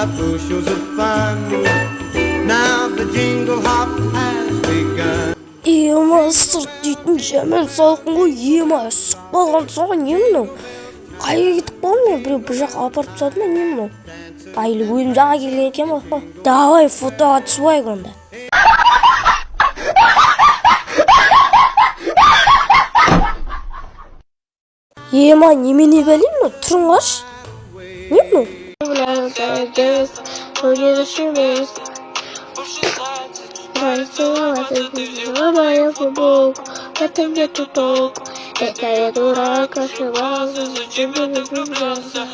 Bushels of fun. Now the jingle hop has begun. Ема, сырт дейтін жаман салқын ғой, ема, үсіп қалғансың ғой, не мынау? Қайда кетіп қалдым мен? Біреу бір жаққа апарып тастады ма, не мынау? А, или өзім жаңа келген екен ғой. Давай фотоға түсіп алайық онда. Ема, немене, бәле, мынау? Түрін қарашы, не мынау? В этом нету толку. Это я дурак, ошибался, зачем я влюблялся?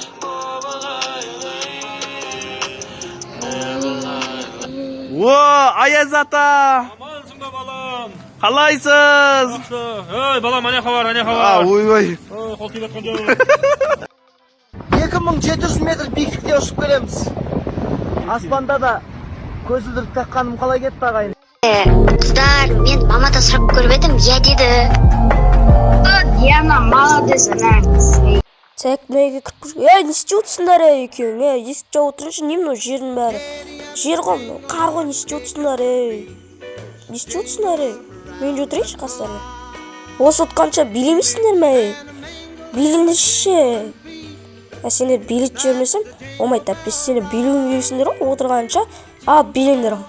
О, Аяз ата! Амансың ба, балам? Қалайсыз? Жақсы. Ей, балам, ана хабар, ана А, хабар. Ойбай. Ой, қол тиіп жатқан жоқ. 2700 метр биіктікте ұшып келеміз. Аспанда да көзілдірік таққаным қалай кетті, ағайын? Қыздар, мен мамадан сұрап көріп едім, иә деді. Диана молодец, она. Так, мына үйге кіріп, ей, не істеп отырсыңдар, ей, екеуің? Ей, есік жауып отырыңызшы, не мынау, жердің бәрі жер ғой, мынау қар ғой, не істеп отырсыңдар, ей, не істеп отырсыңдар, ей? Мен де отырайыншы қастарыңа. Осы отқанша билемейсіңдер ме, ей? Билеңдерші. А, сендер билетіп жібермесем болмайды, әйтпесе сендер билеуің керексіңдер ғой отырғанша. Ал, билеңдер, ал.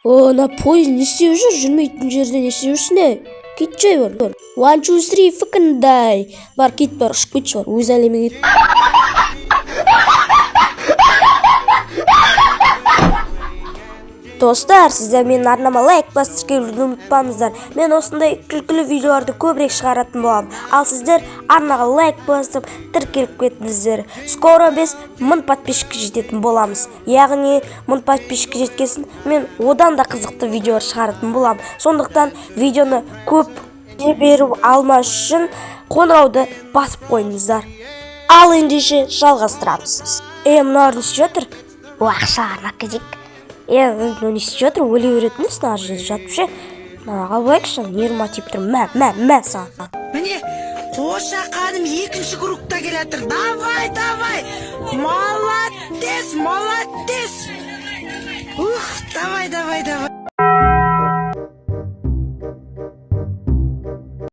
О, мына пойыз не істеп жүр? Жүрмейтін жерде не істеп жүрсің, ей? Кетші, бар. One, two, three, fucking die. Бар, кет, бар, ұшып кетші, бар, өз әлеміңе кет. Достар, сіздер менің арнама лайк басып, тіркелуді ұмытпаңыздар. Мен осындай күлкілі видеоларды көбірек шығаратын боламын. Ал сіздер арнаға лайк басып, тіркеліп кетіңіздер. Скоро біз 1000 подписчикке жететін боламыз. Яғни 1000 подписчикке жеткесін мен одан да қызықты видеолар шығаратын боламын. Сондықтан видеоны көп жіберіп алмас үшін қоңырауды басып қойыңыздар. Ал ендеше жалғастырамыз. Е, мыналар не істеп жатыр? О, ақша арнап кетейік. Е, мынау не істеп жатыр? Өле беретін емес мына жерде жатып ше. Мына алып алайықшы, нервыма тиіп тұр. Мә, мә, мә саған. Міне, қошақаным екінші кругта келе жатыр. Давай, давай, молодец, молодец, ух, давай, давай, давай.